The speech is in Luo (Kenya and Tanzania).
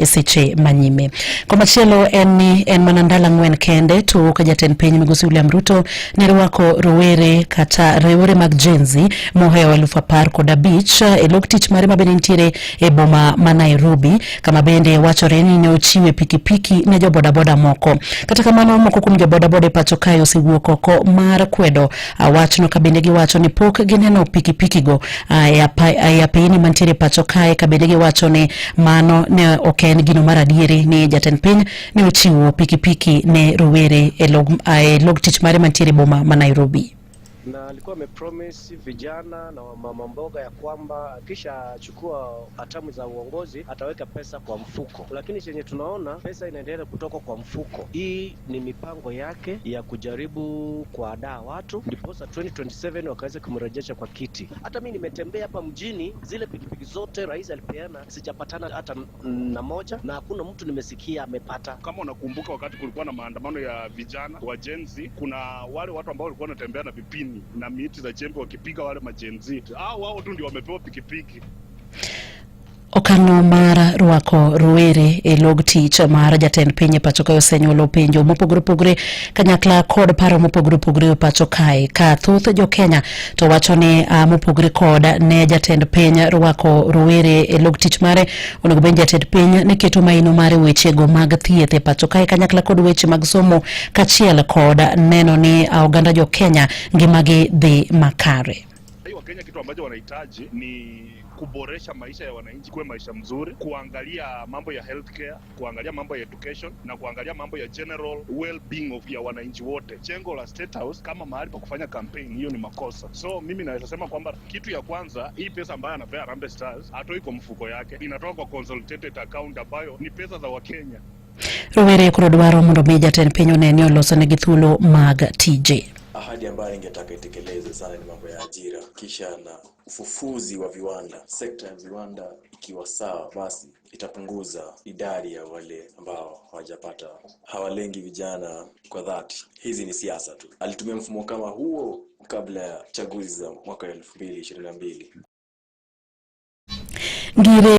e seche manyime. Komachielo en ni en mana ndalo 4 kende to ka jatend piny migosi William Ruto ne rwako rowere kata rowere mag Gen Z mohewo 15,000 e log tich mare mabende nitiere e boma ma Nairobi, kama bende wachore ni ne ochiwe pikipiki ne jobodaboda moko. Kata kamano, moko kuom jobodaboda e pacho kae osewuok oko mar kwedo wachno, ka bende giwacho ni pok gineno pikipiki go e apeyni mantiere e pacho kae, ka bende giwacho ni mano ne ok en gino mar adieri ni jatend piny ne ochiwo pikipiki ne rowere e log tich mare mantiere e boma ma Nairobi. Na alikuwa amepromise vijana na mama mboga ya kwamba akishachukua hatamu za uongozi ataweka pesa kwa mfuko, lakini chenye tunaona pesa inaendelea kutoka kwa mfuko. Hii ni mipango yake ya kujaribu kuadaa watu ndiposa 2027 wakaweze kumrejesha kwa kiti. Hata mi nimetembea hapa mjini, zile pikipiki zote rais alipeana sijapatana hata na moja, na hakuna mtu nimesikia amepata. Kama unakumbuka wakati kulikuwa na maandamano ya vijana wa Gen Z, kuna wale watu ambao walikuwa wanatembea na vipini na miti za jembe wakipiga wale ma Gen Z. Hao wao tu ndio wamepewa pikipiki. Okang'no mar rwako rowere e log tich mar jatend piny e pacho kae osenyuolo penjo mopogore opogore kanyakla kod paro mopogore opogore e pacho kae, ka thoth jo Kenya to wacho ni mopogore kod ne jatend piny rwako rowere e log tich mare, onego bed ni jatend piny ne keto maino mare wechego mag thieth e pacho kae kanyakla kod weche mag somo kaachiel kod neno ni oganda jo Kenya ngimagi dhi makare. Wakenya kitu ambacho wanahitaji ni kuboresha maisha ya wananchi, kuwe maisha mzuri, kuangalia mambo ya healthcare, kuangalia mambo ya education na kuangalia mambo ya general well-being of ya wananchi wote. Jengo la State House kama mahali pa kufanya campaign, hiyo ni makosa. So mimi naweza sema kwamba kitu ya kwanza, hii pesa ambayo anapea Harambee Stars hatoi kwa mfuko yake, inatoka kwa consolidated account ambayo ni pesa za Wakenya. Rowere koro dwaro mondo mi jatend piny one ni olosonegi thuolo mag tije. Ahadi ambayo ningetaka itekelezwe sana ni mambo ya ajira, kisha na ufufuzi wa viwanda. Sekta ya viwanda ikiwa sawa, basi itapunguza idadi ya wale ambao hawajapata, hawalengi vijana kwa dhati. Hizi ni siasa tu. Alitumia mfumo kama huo kabla ya chaguzi za mwaka 2022. Ngire.